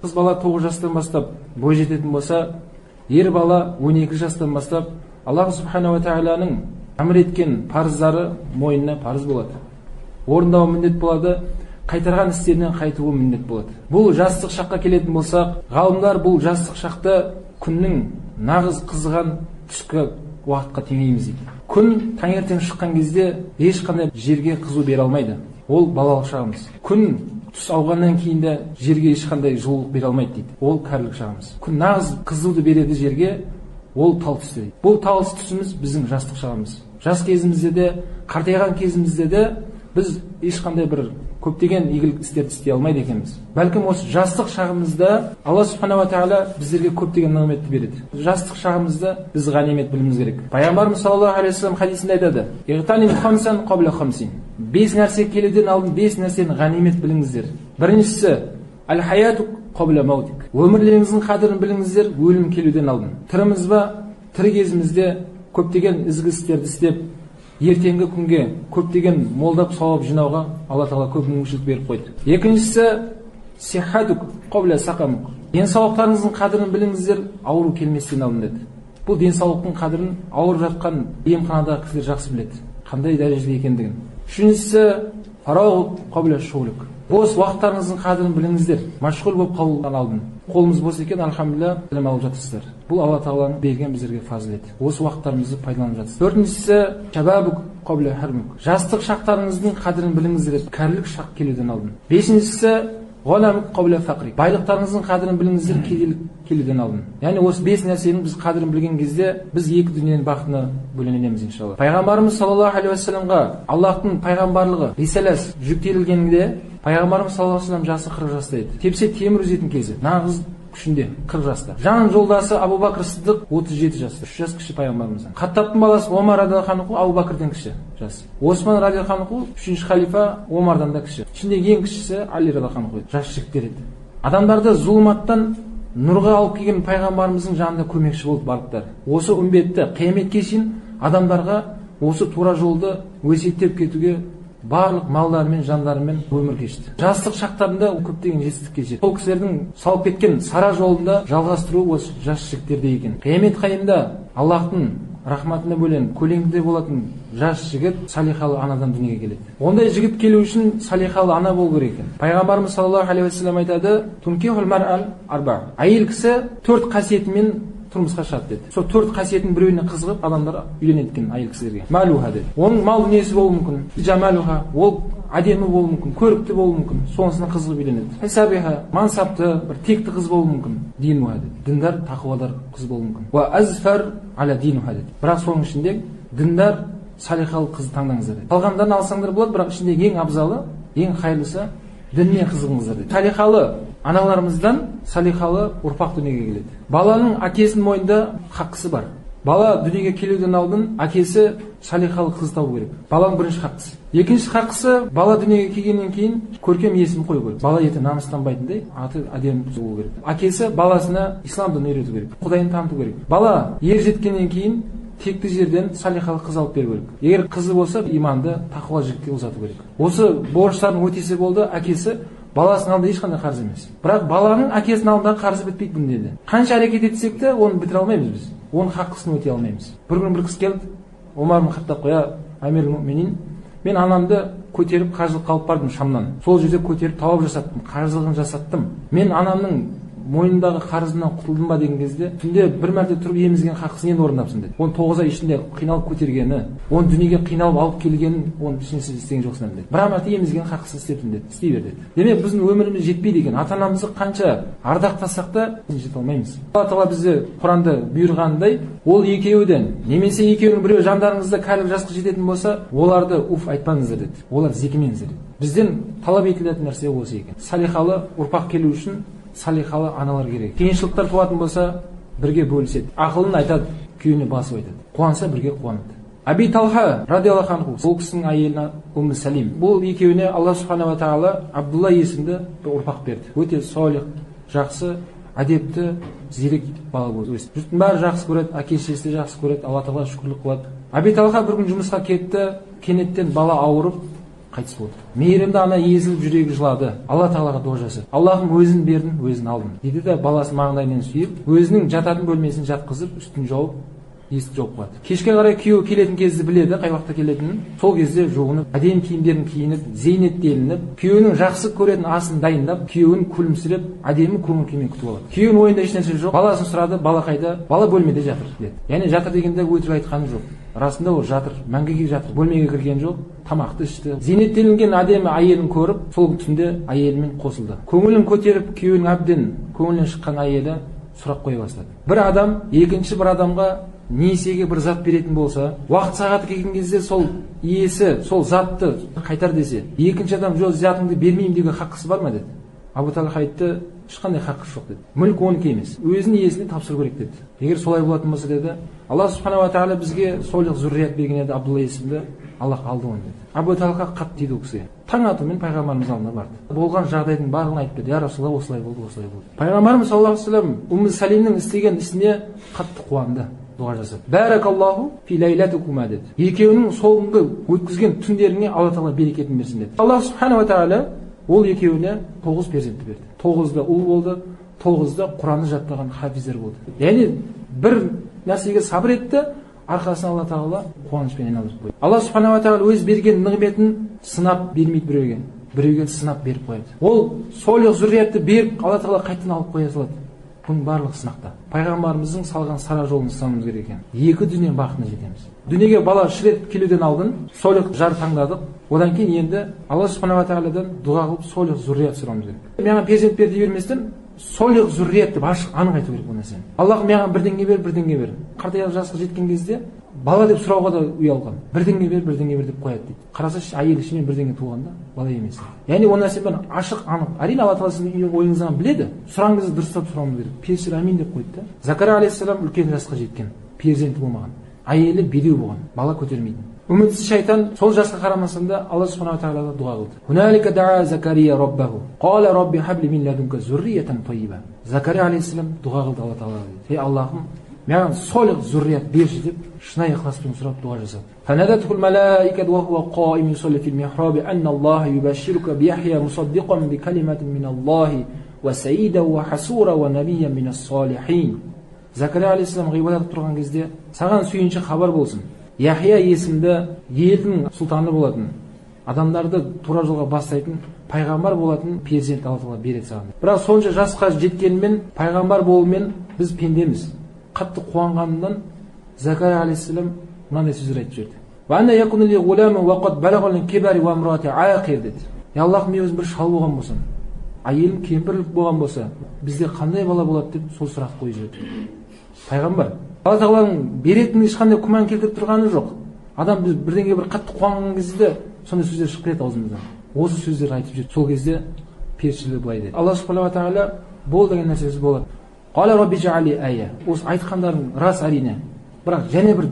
Қыз бала 9 жастан бастап бой жететін болса, ер бала 12 жастан бастап Аллах субханала тағаланың әмір еткен парыздары мойнына парыз болады. Орындауы міндет болады, қайтарған істерінен қайтуы міндет болады. Бұл жастық шаққа келетін болсақ, ғалымдар бұл жастық шақты күннің нағыз қызған түскі уақытқа теңейміз дейді. Күн таңертең шыққан кезде ешқандай жерге қызу бере алмайды. Ол балалық шағымыз. Күн түс ауғаннан кейін де жерге ешқандай жылулық бере алмайды дейді. Ол кәрілік шағымыз. Күн нағыз қызуды береді жерге, ол тал түсте дейді. Бұл тал түсіміз біздің жастық шағымыз. Жас кезімізде де, қартайған кезімізде де біз ешқандай бір көптеген игілік істерді істей алмайды екенбіз. Бәлкім осы жастық шағымызда Алла субханала тағала біздерге көптеген нығметті береді. Жастық шағымызда біз ғанимет білуіміз керек. Пайғамбарымыз саллаллаху алейхи вассалам хадисінде айтады: «Иғтаним хамсан қабла хамсин». 5 нәрсе келуден алдын 5 нәрсені ғанимет біліңіздер. Біріншісі әл хаяту қабла маутик. Өмірлеріңіздің қадірін біліңіздер өлім келуден алдын. Тіріміз ба, тірі кезімізде көптеген ізгі істерді істеп, ертеңгі күнге көптеген молдап сауап жинауға Алла тағала көп мүмкіншілік беріп қойды. Екіншісі сихатук қабла сақамук. Денсаулықтарыңыздың қадірін біліңіздер ауру келместен алдын деді. Бұл денсаулықтың қадірін ауырып жатқан емханадағы кісілер жақсы біледі, қандай дәрежеде екендігін. Үшіншісі фарағ қабла шуғлик. Бос уақыттарыңыздың қадірін біліңіздер, машғұл болып қалудан алдын. Қолымыз бос екен, альхамдулилля, білім алып жатырсыздар. Бұл Алла тағаланың берген біздерге фазилеті. Осы уақыттарымызды пайдаланып жатырсыз. Төртіншісі шабабук қабла хармук. Жастық шақтарыңыздың қадірін біліңіздер, кәрілік шақ келуден алдын. Бесіншісі ғанамук қабла фақрик. Байлықтарыңыздың қадірін біліңіздер, кедейлік келуден алдын. Яғни осы 5 нәрсенің біз қадірін білген кезде біз екі дүниенің бақытына бөленеміз иншалла. Пайғамбарымыз саллаллаху алейхи уассаламға Аллахтың пайғамбарлығы рисаласы жүктелгенде пайғамбарымыз саллаллаху алейхи вассалам жасы 40 жаста еді. Тепсе темір үзетін кезі, нағыз күшінде 40 жаста. Жан жолдасы Абу Бәкір Сыдық 37 жаста, 3 жас кіші пайғамбарымыздан. Хаттабтың баласы Омар радиаллаху анху Абу Бәкірден кіші жас. Осман радиаллаху анху 3-ші халифа Омардан да кіші. Ішіндегі ең кішісі Али радиаллаху анху еді. Жас жігіттер еді. Адамдарды зұлматтан нұрға алып келген пайғамбарымыздың жанында көмекші болды барлықтары. Осы үмбетті қияметке шейін адамдарға осы тура жолды өсиеттеп кетуге барлық малдарымен, жандарымен өмір кешті. Жастық шақтарында көптеген жетістікке жетті. Сол кісілердің салып кеткен сара жолында жалғастыру осы жас жігіттерде екен. Қиямет қайымда Аллахтың рахматына бөленіп, көлеңкеде болатын жас жігіт салихалы анадан дүниеге келеді. Ондай жігіт келу үшін салихалы ана болу керек екен. Пайғамбарымыз саллаллаху алейхи уассалам айтады: «Тункихул мар'ал арба». Әйел кісі 4 қасиетімен тұрмысқа шығады деді. Сол 4 қасиеттің біреуіне қызығып адамдар үйленеді екен әйел кісілерге. Малуха деді. Оның мал дүниесі болуы мүмкін. Жамалуха, ол әдемі болуы мүмкін, көрікті болуы мүмкін. Сонысына қызығып үйленеді. Хисабиха, мансапты, бір текті қыз болуы мүмкін. Динуха деді. Діндар, тақуадар қыз болуы мүмкін. Уа азфар аля динуха деді. Бірақ соның ішінде діндар, салихалы қызды таңдаңыздар деді. Қалғандарын алсаңдар болады, бірақ ішіндегі ең абзалы, ең хайырлысы дініне қызығыңыздар деді. Салихалы аналарымыздан салихалы ұрпақ дүниеге келеді. Баланың әкесінің мойнында хаққысы бар. Бала дүниеге келуден алдын әкесі салихалы қыз табу керек. Баланың бірінші хаққысы. Екінші хаққысы, бала дүниеге келгеннен кейін көркем есім қою керек. Бала ертең намыстанбайтындай аты әдемі болу керек. Әкесі баласына ислам дінін үйрету керек, Құдайын таныту керек. Бала ер жеткеннен кейін текті жерден салихалы қыз алып беру керек. Егер қызы болса, иманды, тақуа жігітке ұзату керек. Осы борыштарын өтесе болды, әкесі баласының алдында ешқандай қарыз емес. Бірақ баланың әкесінің алдындағы қарызы бітпейді бұның деді. Қанша әрекет етсек те, оны бітіре алмаймыз біз. Оның хаққысын өтей алмаймыз. Бір күні бір кісі келді, Омар ибн Хаттаб қоя, әмир мүминин, мен анамды көтеріп қажылыққа алып бардым Шамнан. Сол жерде көтеріп тауап жасаттым, қажылығын жасаттым. Мен анамның мойнындағы қарызынан құтылдым ба деген кезде, түнде бір мәрте тұрып емізген хақысын енді орындапсың деді. Оны 9 ай ішінде қиналып көтергені, оны дүниеге қиналып алып келгенін, оны ешнәрсе істеген жоқсың деді. Бір мәрте емізген хақысын істептім деді, істей бер деді. Демек, біздің өміріміз жетпейді екен. Ата-анамызды қанша ардақтасақ та жете алмаймыз. Алла тағала бізді Құранда бұйырғандай, ол екеуіден, немесе екеуінің біреуі жандарыңызда кәрілік жасқа жететін болса, оларды уф айтпаңыздар деді. Олар зекімеңіздер деді. Бізден талап етілетін нәрсе осы екен. Салихалы ұрпақ келу үшін салихалы аналар керек. Қиыншылықтар туатын болса, бірге бөліседі. Ақылын айтады, күйеуіне басып айтады. Қуанса, бірге қуанады. Әби Талха радиаллаху анху, бұл кісінің әйеліне Умм Салим. Бұл екеуіне Алла субханала тағала Абдулла есімді бір ұрпақ берді. Өте солих, жақсы, әдепті, зерек бала болды. Жұрттың бәрі жақсы көреді, әке шешесі де жақсы көреді, Алла тағала шүкірлік қылады. Әби Талха бір күн жұмысқа кетті, кенеттен бала ауырып, Қайтыс болды. Мейірімді ана езіліп жүрегі жылады. Алла тағалаға дұға жасады. Аллахым, өзін бердің, өзін алдың дейді де, баласын маңдайынан сүйіп, өзінің жататын бөлмесін жатқызып, үстін жауып, есікті жауып қояды. Кешке қарай күйеуі келетін кезді біледі, қай уақытта келетінін. Сол кезде жуынып, әдемі киімдерін киініп, зейнеттелініп, күйеуінің жақсы көретін асын дайындап, күйеуін күлімсіреп, әдемі көңіл күймен күтіп алады. Күйеуінің ойында ешнәрсе жоқ. Баласын сұрады, бала қайда? Бала бөлмеде жатыр деді. Яғни жатыр дегенде өтірік айтқаны жоқ. Расында ол жатыр, мәңгіге жатыр, бөлмеге кірген жоқ, тамақты ішті. Зейнеттелінген әдемі әйелін көріп, сол түнде әйелімен қосылды. Көңілін көтеріп, күйеуінің әбден көңілінен шыққан әйелі сұрақ қоя бастады. Бір адам екінші бір адамға несиеге бір зат беретін болса, уақыт сағаты келген кезде сол иесі сол затты қайтар десе, екінші адам жоқ, затыңды бермеймін деуге хақысы бар ма деді. Абу Талха айтты, ешқандай хақысы жоқ деді. Мүлік оныкі емес, өзінің иесіне тапсыру керек деді. Егер солай болатын болса деді, Алла субханала тағала бізге солих зуррият берген еді, Абдулла есімді, Аллах алды оны деді. Абу Талха қатты тиді ол кісіге. Таң атумен пайғамбарымыз алдына барды. Болған жағдайдың барлығын айтып берді. Я Расулалла, осылай болды, осылай болды. Пайғамбарымыз саллаллаху алейхи вассалам Умму Салимнің істеген ісіне қатты қуанды, дұға жасады. Бәракаллаху фи лайлатикума деді. Екеуінің соңғы өткізген түндеріне Алла тағала берекетін берсін деді. Аллах субханала тағала ол екеуіне 9 перзентті берді. 9-да ұл болды, 9-да Құранды жаттаған хафиздер болды. Яғни бір нәрсеге сабыр етті, арқасына Алла тағала қуанышпен айналдырып қойды. Алла субханала тағала өз берген нығметін сынап бермейді біреуге, біреуге сынап беріп қояды. Ол солих зурриятты беріп, Алла тағала қайтадан алып қоя салады. Бұның барлығы сынақта. Пайғамбарымыздың салған сара жолын ұстануымыз керек екен. Екі дүние бақытына жетеміз. Дүниеге бала шыр етіп келуден алдын солих жар таңдадық. Одан кейін енді Алла субханала тағаладан дұға қылып солих зуррият сұрауымыз керек. Маған перзент бер дей берместен, солих зуррият деп ашық анық айту керек бұл нәрсені. Аллах маған бірдеңе бер, бірдеңе бер. Қартайған жасқа жеткен кезде бала деп сұрауға да ұялған. Бірдеңе бер, бірдеңе бер деп қояды дейді. Қараса әйел ішінен бірдеңе туған да, бала емес. Яғни ол нәрсе бәрін ашық анық. Әрине Алла тағала сіздің ойыңыздан біледі. Сұраған кезде дұрыстап сұрауымыз керек. Періштелер амин деп қойды да. Закария алейхиссалам үлкен жасқа жеткен, перзенті болмаған. Әйелі бедеу болған, бала көтермейтін. Үмітсіз шайтан сол жасқа қарамастан да Алла субханала тағалаға дұға қылды. Хуналика даа Закария раббаху. Қала рабби хабли мин ладунка зурриятан тайиба. Закария алейхиссалам дұға қылды Алла тағалаға дейді. Ей Аллахым, маған солих зуррият берші деп шынайы ықыласпен сұрап дұға жасады. فنادته الملائكة وهو قائم يصلي في المحراب أن الله يبشرك بيحيى مصدقا بكلمة من الله وسيدا وحسورا ونبيا من الصالحين. Закария алейхиссалам ғибадат тұрған кезде саған сүйінші хабар болсын. Яхия есімді елдің сұлтаны болатын, адамдарды тура жолға бастайтын пайғамбар болатын перзент Алла тағала береді саған. Бірақ сонша жасқа жеткенмен пайғамбар болумен біз пендеміз. Қатты қуанғанынан Закария алейхиссалам мынандай сөздер айтып жіберді. Деді. Я Аллах, мен өзім бір шал болған болсам, әйелім кемпірлік болған болса, бізде қандай бала болады деп сол сұрақты қойып жіберді. Пайғамбар Алла тағаланың беретініне ешқандай күмән келтіріп тұрғаны жоқ. Адам біз бірдеңеге бір қатты қуанған кезде сондай сөздер шығып кетеді аузымыздан. Осы сөздерді айтып жіберді. Сол кезде періштелер былай деді. Алла субханала тағала бол деген нәрсесі болады. Қала рабби жаали ая. Осы айтқандарың рас әрине. Бірақ және бір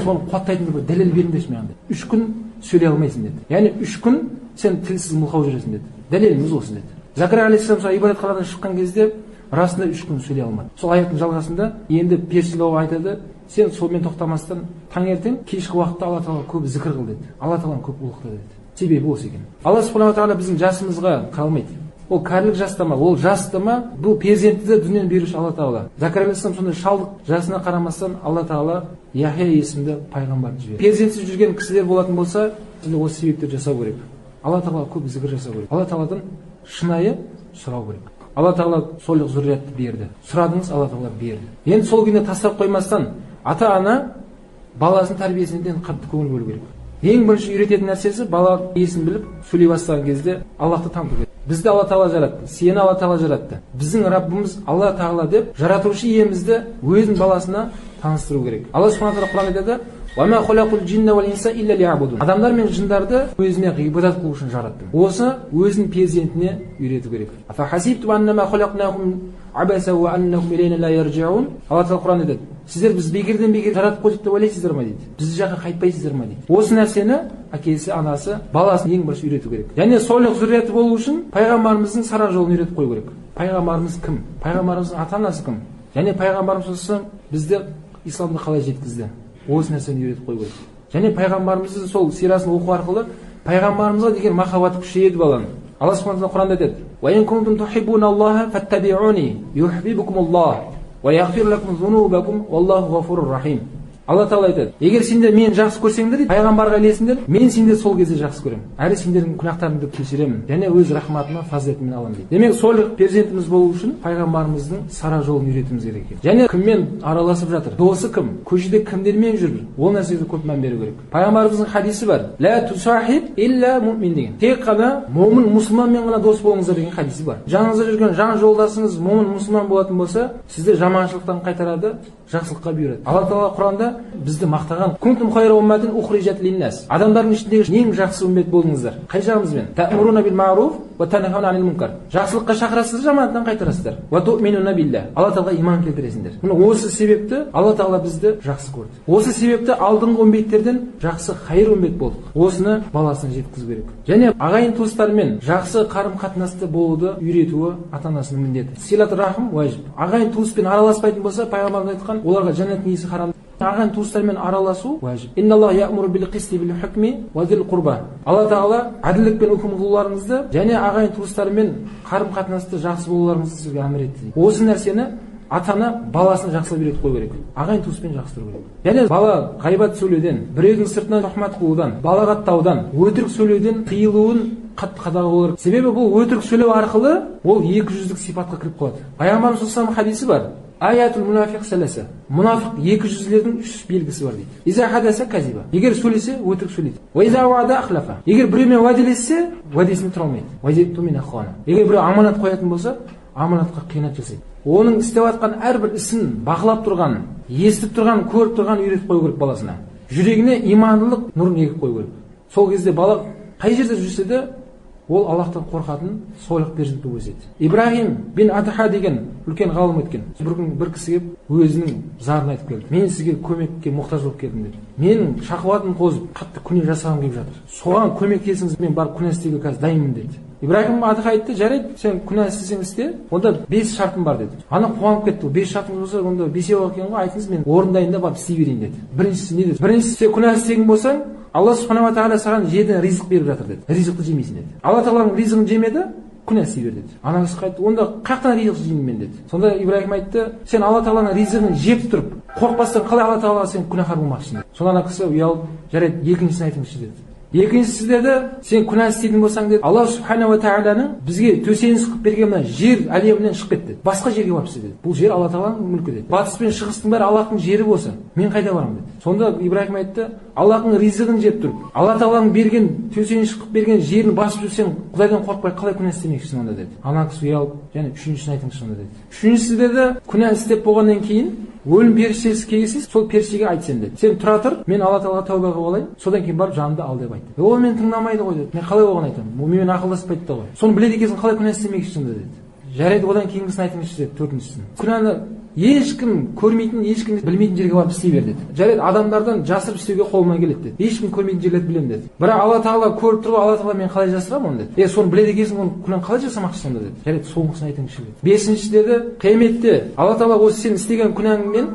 соны қуаттайтын бір дәлел беріңдерші маған деді. 3 күн сөйлей алмайсың деді. Яғни 3 күн сен тілсіз мылқау жүресің деді. Дәлеліміз осы деді. Закария алейхиссалам сол ибадатханадан шыққан кезде расында 3 күн сөйлей алмады. Сол аяттың жалғасында енді періштелер айтады, сен сонымен тоқтамастан таңертең кешкі уақытта Алла тағала көп зікір қыл деді. Алла тағаланы көп ұлықта деді. Себебі осы екен. Алла субханала тағала біздің жасымызға қарамайды. Ол кәрілік жаста ма, ол жаста ма, бұл перзентті де дүниені беруші Алла тағала. Закария алейхиссалам сондай шалдық жасына қарамастан Алла тағала Яхия есімді пайғамбарды жіберді. Перзентсіз жүрген кісілер болатын болса, осы себептерді жасау керек. Алла тағала көп зікір жасау керек. Алла тағаладан шынайы сұрау керек. Алла тағала солих зурриятты берді. Сұрадыңыз, Алла тағала берді. Енді сол күйінде тастап қоймастан ата-ана баласының тәрбиесіне қатты көңіл бөлу керек. Ең бірінші үйрететін нәрсесі бала есін біліп сөйлей бастаған кезде Аллахты таныту керек. Бізді Алла тағала жаратты, сені Алла тағала жаратты. Біздің Раббымыз Алла тағала деп жаратушы иемізді өзінің баласына таныстыру керек. Алла субхана тағала Құранда айтады: Адамдар мен жындарды өзіне ғибадат қылу үшін жараттым. Осы өзінің перзентіне үйрету керек. Алла тағала Құранда айтады: сіздер біз бекерден бекер жаратып қойдық деп ойлайсыздар ма дейді. Біз жаққа қайтпайсыздар ма дейді. Осы нәрсені әкесі, анасы, баласын ең бірінші үйрету керек. Және солих зурриятты болу үшін пайғамбарымыздың сара жолын үйретіп қою керек. Пайғамбарымыз кім? Пайғамбарымыздың ата-анасы кім? Және пайғамбарымыз бізді исламды қалай жеткізді? Осы нәрсені үйретіп қою керек. Және пайғамбарымыздың сол сирасын оқу арқылы Пайғамбарымызға деген махаббаты күшейеді баланың. Алла субхана тағала Құранда айтады: «Уа ин кунтум тухиббуналлаха фаттабиуни юхбибукумуллах уа яғфир лакум зунубакум валлаху ғафурur рахим». Алла тағала айтады: егер сендер мені жақсы көрсеңдер, дейді, пайғамбарға ілесіңдер, мен сендерді сол кезде жақсы көремін, әрі сендердің күнәһтарыңды кешіремін және өз рахматыма, фазилетімен аламын дейді. Демек, солих перзентіміз болу үшін пайғамбарымыздың сара жолын үйретуіміз керек екен. Және кіммен араласып жатыр, досы кім, көшеде кімдермен жүр, ол нәрсеге көп мән беру керек. Пайғамбарымыздың хадисі бар: «Ла тусахиб илля мумин» деген. Тек қана момын мұсылманмен ғана дос болыңыздар деген хадисі бар. Жаныңызда жүрген жан жолдасыңыз момын мұсылман болатын болса, сізді жаманшылықтан қайтарады, жақсылыққа бұйырады. Алла тағала Құранда бізді мақтаған: «Кунтум хайра умматин ухрижат линнас». Адамдардың ішіндегі ең жақсы үммет болдыңыздар. Қай жағымызбен? Та'муруна бил ма'руф ва танхауна анил мункар. Жақсылыққа шақырасыздар, жамандықтан қайтарасыздар. Ва ту'минуна билла. Алла тағалаға иман келтіресіңдер. Міне осы себепті Алла тағала бізді жақсы көрді. Осы себепті алдыңғы үмбеттерден жақсы хайыр үмбет болдық. Осыны баласына жеткізу керек. Және ағайын туыстармен жақсы қарым-қатынасты болуды үйретуі ата-анасының міндеті. Силат рахым уәжіп. Ағайын туыспен араласпайтын болса, пайғамбарымыз айтқан, оларға жәннаттың иісі харам. Ағайын туыстармен араласу уәжіп. Инналлаха я'муру бил қисти бил хукми ва зил қурба. Алла тағала әділдікпен үкім қылуларыңызды және ағайын туыстармен қарым-қатынасты жақсы болуларыңызды сізге әмір етті дейді. Осы нәрсені ата-ана баласына жақсылап үйретіп қою керек. Ағайын туыспен жақсы тұру керек. Және бала ғайбат сөйлеуден, біреудің сыртынан тохмат қылудан, балағаттаудан, өтірік сөйлеуден тыйылуын қатты қадағалау керек. Себебі бұл өтірік сөйлеу арқылы ол екі жүздік сипатқа кіріп қалады. Пайғамбарымыз саллаллаху алейхи хадисі бар: Аятул мунафиқ саласа. Мұнафиқ екі жүзділердің үш белгісі бар дейді. Иза хадаса казиба. Егер сөйлесе, өтірік сөйлейді. Уа иза уада ахлафа. Егер біреумен уәделессе, уәдесіне тұра алмайды. Уа иза тумина хана. Егер біреу аманат қоятын болса, аманатқа қиянат жасайды. Оның істеп жатқан әрбір ісін бақылап тұрған, естіп тұрған, көріп тұрған үйретіп қою керек баласына. Жүрегіне имандылық нұрын егіп қою керек. Сол кезде бала қай жерде жүрсе де, ол Аллахтан қорқатын солих перзент болып өседі. Ибрахим бин Адха деген үлкен ғалым өткен. Бір күн бір кісі келіп өзінің зарын айтып келді. Мен сізге көмекке мұқтаж болып келдім деді. Менің шахуатым қозып, қатты күнә жасағым келіп жатыр. Соған көмектесіңіз, мен барып күнә істеуге қазір дайынмын деді. Ибрахим Адха айтты: жарайды, сен күнә істесең істе, онда 5 шартым бар деді. Ана қуанып кетті. 5 шартыңыз болса, онда 5 екен ғой, айтыңыз, мен орындайын да барып істей берейін деді. Біріншісі не деді? Біріншісі, сен күнә істеген болсаң, Алла субханала тағала саған жерден ризық беріп жатыр деді. Ризықты жемейсің деді. Алла тағаланың ризығын жемеді, күнә істей бер деді. Ана кісі айтты: онда қаяқтан ризық жеймін мен деді. Сонда Ибрахим айтты: сен Алла тағаланың ризығын жеп тұрып, қорықпастан қалай Алла тағалаға сен күнәһар болмақшысың деді. Сонда ана кісі ұялып, жарайды, екіншісін айтыңызшы деді. Екіншісі деді, сен күнә істейтін болсаң деді, Алла субханала тағаланың бізге төсеніш қылып берген мына жер әлемінен шығып кет деді. Басқа жерге барып істе деді. Бұл жер Алла тағаланың мүлкі деді. Батыс пен шығыстың бәрі Аллахтың жері болса, мен қайда барамын деді. Сонда Ибрахим айтты: Аллахтың ризығын жеп тұрып, Алла тағаланың берген төсеніш қылып берген жерін басып жүрсең, Құдайдан қорықпай қалай күнә істемекшісің онда деді. Ана кісі ұялып, және үшіншісін айтыңызшы онда деді. Үшіншісі деді, күнә істеп болғаннан кейін өлім періштесі келсе, сол періштеге айт сен деді. Сен тұра тұр, мен Алла тағалаға тәуба қылып алайын, содан кейін барып жанымды ал деп айтты. Ол мені тыңдамайды ғой деді. Мен қалай оған айтамын? Ол менімен ақылдаспайды да ғой. Соны біледі екенсің, қалай күнә істемекшісің деді. Жарайды, одан кейінгісін айтыңызшы деді, төртіншісін. Күнәні ешкім көрмейтін, ешкім білмейтін жерге барып істей бер деді. Жарайды, адамдардан жасырып істеуге қолымнан келеді деді. Ешкім көрмейтін жерлерді білемін деді. Бірақ Алла тағала көріп тұр ғой, Алла тағала мен қалай жасырамын оны деді. Соны біледі екенсің, оны күнәні қалай жасамақшысың онда деді. Жарайды, соңғысын айтыңызшы деді. Бесіншісі деді, қияметте Алла тағала осы сен істеген күнәңмен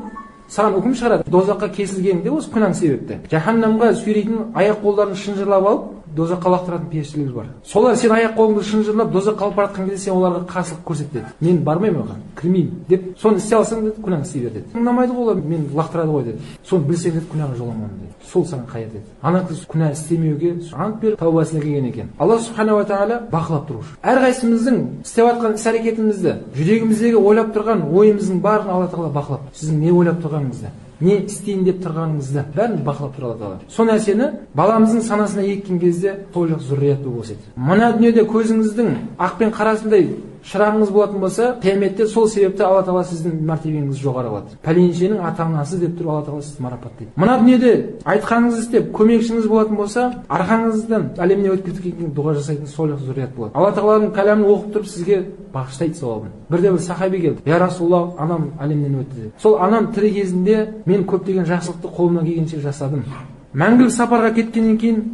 саған үкім шығарады. Дозаққа кесілгенде осы күнәң себепті. Жаһаннамға сүйрейтін аяқ қолдарын шынжырлап алып, дозаққа лақтыратын періштелер бар. Солар сен аяқ қолыңды шынжырлап дозаққа алып бара жатқан кезде сен оларға қарсылық көрсет деді. Мен бармаймын оған, кірмеймін деп. Соны істей алсаң деді, күнәңді істей бер деді. Тыңдамайды ғой олар, мені лақтырады ғой деді. Соны білсең деді, күнәға жоламамын деді. Сол саған қайыр деді. Ана қыз күнә істемеуге ант беріп тәубасына келген екен. Алла субханала тағала бақылап тұрушы. Әрқайсымыздың істеп жатқан іс әрекетімізді, жүрегіміздегі ойлап тұрған ойымыздың барлығын Алла тағала бақылап, сіздің не ойлап тұрғаныңызды, не істейін деп тұрғаныңызды бәрін бақылап тұр Алла тағала. Сол нәрсені баламыздың санасына еккен кезде толық зұррият болып өседі. Мына дүниеде көзіңіздің ақ пен қарасындай шырағыңыз болатын болса, қияметте сол себепті Алла тағала сіздің мәртебеңізді жоғары қылады. Пәленшенің ата-анасы деп тұрып Алла тағала сізді марапаттайды. Мына дүниеде айтқаныңызды істеп көмекшіңіз болатын болса, арқаңыздан әлемнен өтіп кеткеннен кейін дұға жасайтын солих зұррият болады. Алла тағаланың кәламын оқып тұрып сізге бағыштайды сауабын. Бірде бір сахаби келді. Я Расулаллах, анам әлемнен өтті деді. Сол анам тірі кезінде мен көптеген жақсылықты қолымнан келгенше жасадым. Мәңгілік сапарға кеткеннен кейін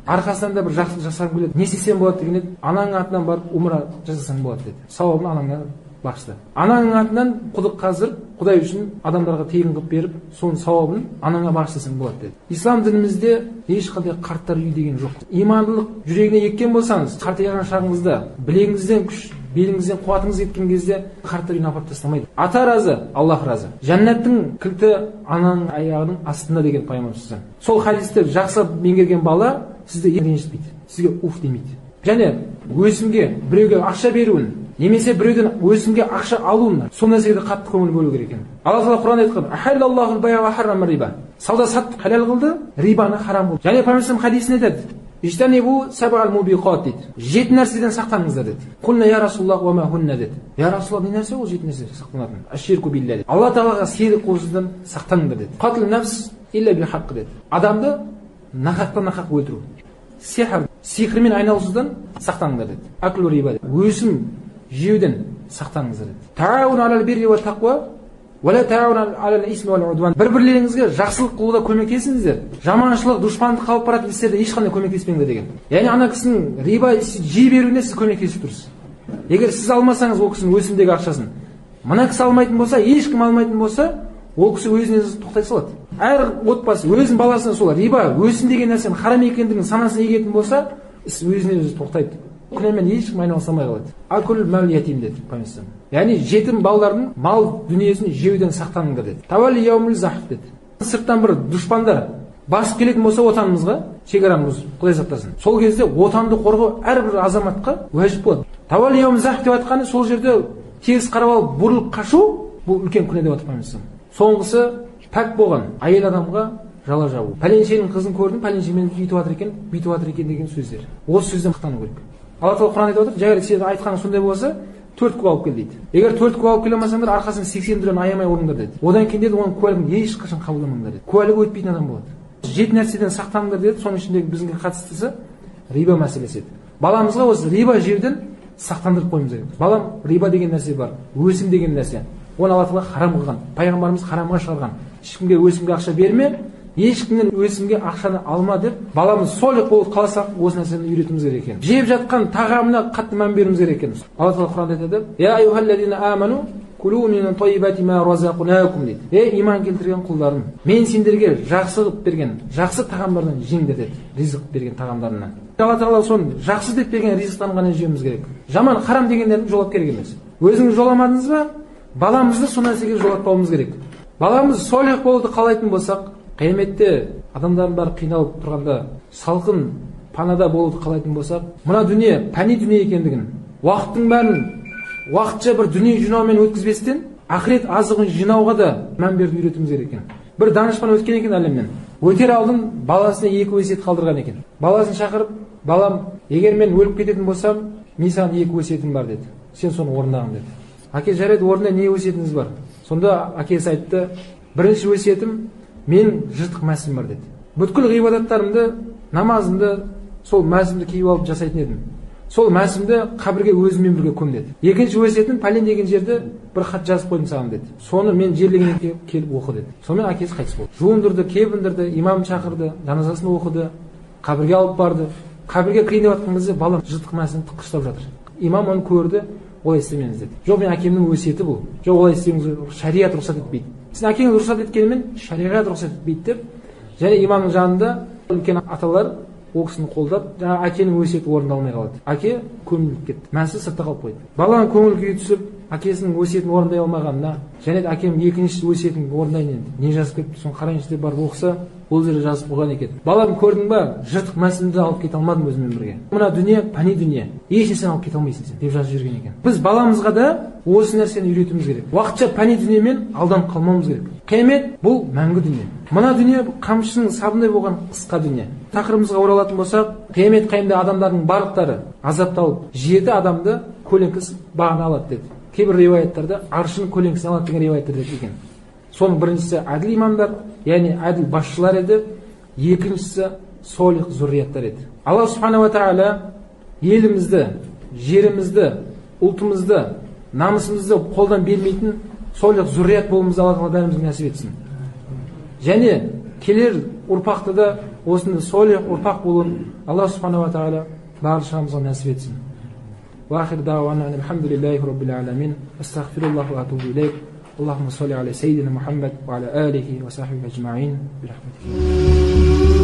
арқасынан да бір жақсылық жасағым келеді. Не істесем болады деген еді. Ананың атынан барып умра жасасаң болады деді. Сауабын анаңа бағышта. Ананың атынан құдық қаздырып, Құдай үшін адамдарға тегін қылып беріп, соның сауабын анаңа бағыштасаң болады деді. Ислам дінімізде ешқандай қарттар үйі деген жоқ. Имандылық жүрегіне еккен болсаңыз, қартайған шағыңызда білегіңізден күш, беліңізден қуатыңыз кеткен кезде қарттар үйіне апарып тастамайды. Ата разы, Аллах разы. Жәннаттың кілті ананың аяғының астында деген пайғамбарымыз. Сол хадисті жақсы меңгерген бала сізді ренжітпейді, сізге уф демейді. Және өсімге біреуге ақша беруін, немесе біреуден өсімге ақша алуын, сол нәрсеге қатты көңіл бөлу керек екен. Алла тағала Құранда айтқан: "Ахаллаллахул байа ва харрама риба." Сауда саттық халал қылды, рибаны харам қылды. Және пайғамбарымыз хадисінде айтады: "Ижтанибу саб'ал мубиқат" дейді. Жеті нәрседен сақтаныңыздар деді. Құлна я Расулаллах ва ма хунна деді. Я Расулаллах, не нәрсе ол жеті нәрсе сақтанатын? Аширку билля деді. Алла тағалаға серік қосудан сақтаныңдар деді. Қатл нафс илля бил хаққ деді. Адамды нақақтан нақақ өлтіру. Сихр, сиқырмен айналысудан сақтаныңдар деді. Аклу риба деді. Өсім жеуден сақтаныңыздар деді. Таауну алал бирри уа тақва уа ла таауну алал исми уал удван. Бір-бірлеріңізге жақсылық қылуда көмектесіңіздер. Жаманшылық, дұшпандық қалып баратын істерде ешқандай көмектеспеңдер деген. Яғни ана кісінің риба жей беруіне сіз көмектесіп тұрсыз. Егер сіз алмасаңыз ол кісінің өсімдегі ақшасын, мына кісі алмайтын болса, ешкім алмайтын болса, ол кісі өзіне өзі тоқтай салады. Әр отбасы өзінің баласына сол риба, өсім деген нәрсенің харам екендігін санасына егетін болса, іс өзіне өзі тоқтайды. Күнәмен ешкім айналыса алмай қалады. Акул мал ятим деді пайғамбарымыз. Яғни жетім балалардың мал дүниесін жеуден сақтаныңдар деді. Тавалли яумул захф деді. Сырттан бір дұшпандар басып келетін болса отанымызға, шекарамыз Құдай сақтасын. Сол кезде отанды қорғау әрбір азаматқа уәжіп болады. Тавалли яумул захф деп айтқаны сол жерде теріс қарап алып бұрылып қашу, бұл үлкен күнә деп жатыр пайғамбарымыз. Соңғысы пәк болған әйел адамға жала жабу. Пәленшенің қызын көрдім, пәленшемен бүйтіп жатыр екен, бүйтіп жатыр екен деген сөздер. Осы сөзден сақтану керек. Алла тағала Құранда айтып отыр, жай сен айтқаның сондай болса, 4 куә алып кел дейді. Егер 4 куә алып келе алмасаңдар, арқасынан 80 дүрені аямай ұрыңдар деді. Одан кейін деді, оның куәлігін ешқашан қабылдамаңдар деді. Куәлігі өтпейтін адам болады. 7 нәрседен сақтаныңдар деді. Соның ішіндегі бізге қатыстысы риба мәселесі еді. Баламызға осы риба жеуден сақтандырып қоюымыз керек. Балам, риба деген нәрсе бар, өсім деген нәрсе. Оны Алла тағала харам қылған, пайғамбарымыз харамға шығарған. Ешкімге өсімге ақша берме, ешкімнен өсімге ақшаны алма деп баламыз солих болып қаласақ, осы нәрсені үйретуіміз керек екен. Жеп жатқан тағамына қатты мән беруіміз керек екен. Алла тағала Құранда айтады: "Я айюхаллазина аману кулу мин таййибати ма разақнакум" дейді. Ей, иман келтірген құлдарым, мен сендерге жақсы қылып берген жақсы тағамдардан жеңдер деді. Ризық берген тағамдарынан. Алла тағала соны жақсы деп берген ризықтан ғана жеуіміз керек. Жаман, харам дегендерді жолап керек емес. Өзіңіз жоламадыңыз ба? Баламызды сол нәрсеге жолатпауымыз керек. Баламыз солих болуды қалайтын болсақ, қияметте адамдардың бәрі қиналып тұрғанда салқын панада болуды қалайтын болсақ, мына дүние пәни дүние екендігін, уақыттың бәрін уақытша бір дүние жинаумен өткізбестен, ақырет азығын жинауға да мән беруді үйретуіміз керек екен. Бір данышпан өткен екен әлемнен. Өтер алдын баласына 2 өсиет қалдырған екен. Баласын шақырып, балам, егер мен өліп кететін болсам, мен саған 2 өсиетім бар деді. Сен соны орындағын деді. Әке, жарайды, орында не өсиетіңіз бар? Сонда әкесі айтты: бірінші өсиетім, мен жыртық мәсім бар деді. Бүткіл ғибадаттарымды, намазымды сол мәсімді киіп алып жасайтын едім. Сол мәсімді қабірге өзіммен бірге көм деді. Екінші өсиетім, пәлен деген жерде бір хат жазып қойдым саған деді. Соны мен жерлегеннен келіп оқы деді. Сонымен әкесі қайтыс болды. Жуындырды, кебіндірді, имам шақырды, жаназасын оқыды, қабірге алып барды. Қабірге кірейін деп жатқан кезде балам жыртық мәсімді тыққыштап жатыр. Имам оны көрді, олай істемеңіз деді. Жоқ, мен әкемнің өсиеті бұл. Жоқ, олай істеуіңіз шариғат рұқсат етпейді. Сіздің әкеңіз рұқсат еткенімен шариғат рұқсат етпейді деп. Және имамның жанында үлкен аталар ол кісіні қолдап, жаңа әкенің өсиеті орындалмай қалады. Әке көміліп кетті, мәсі сыртта қалып қойды. Баланың көңіл күйі түсіп, әкесінің өсиетін орындай алмағанына, және де әкем екінші өсиетін орындайын енді, не жазып кетті, соны қарайыншы деп барып оқыса, ол жерде жазып қойған екен. Балам, көрдің ба, жыртық мәсімді алып кете алмадым өзіммен бірге. Мына дүние пәни дүние, еш нәрсені алып кете алмайсың сен деп жазып жіберген екен. Біз баламызға да осы нәрсені үйретуіміз керек. Уақытша пәни дүниемен алданып қалмауымыз керек. Қиямет бұл мәңгі дүние. Мына дүние қамшының сабындай болған қысқа дүние. Тақырыбымызға оралатын болсақ, қиямет қайымда адамдардың барлықтары азапталып, 7 адамды көлеңкесі бағына алады деді. Кейбір риуаяттарда аршының көлеңкесін алады деген риуаяттар да екен. Соның біріншісі әділ имамдар, яғни әділ басшылар еді, екіншісі солих зұррияттар еді. Алла субханала тағала елімізді, жерімізді, ұлтымызды, намысымызды қолдан бермейтін солих зұррият болуымызды Алла тағала бәрімізге нәсіп етсін. Және келер ұрпақты да осындай солих ұрпақ болуын Алла субханала тағала баршамызға нәсіп етсін. Уахир дауана алхамдулиллахи раббил аламин. Астағфируллах ва атубу илейк. Аллахумма салли аля сайдина Мухаммад ва аля алихи ва сахбихи ажмаин. Бирахматик.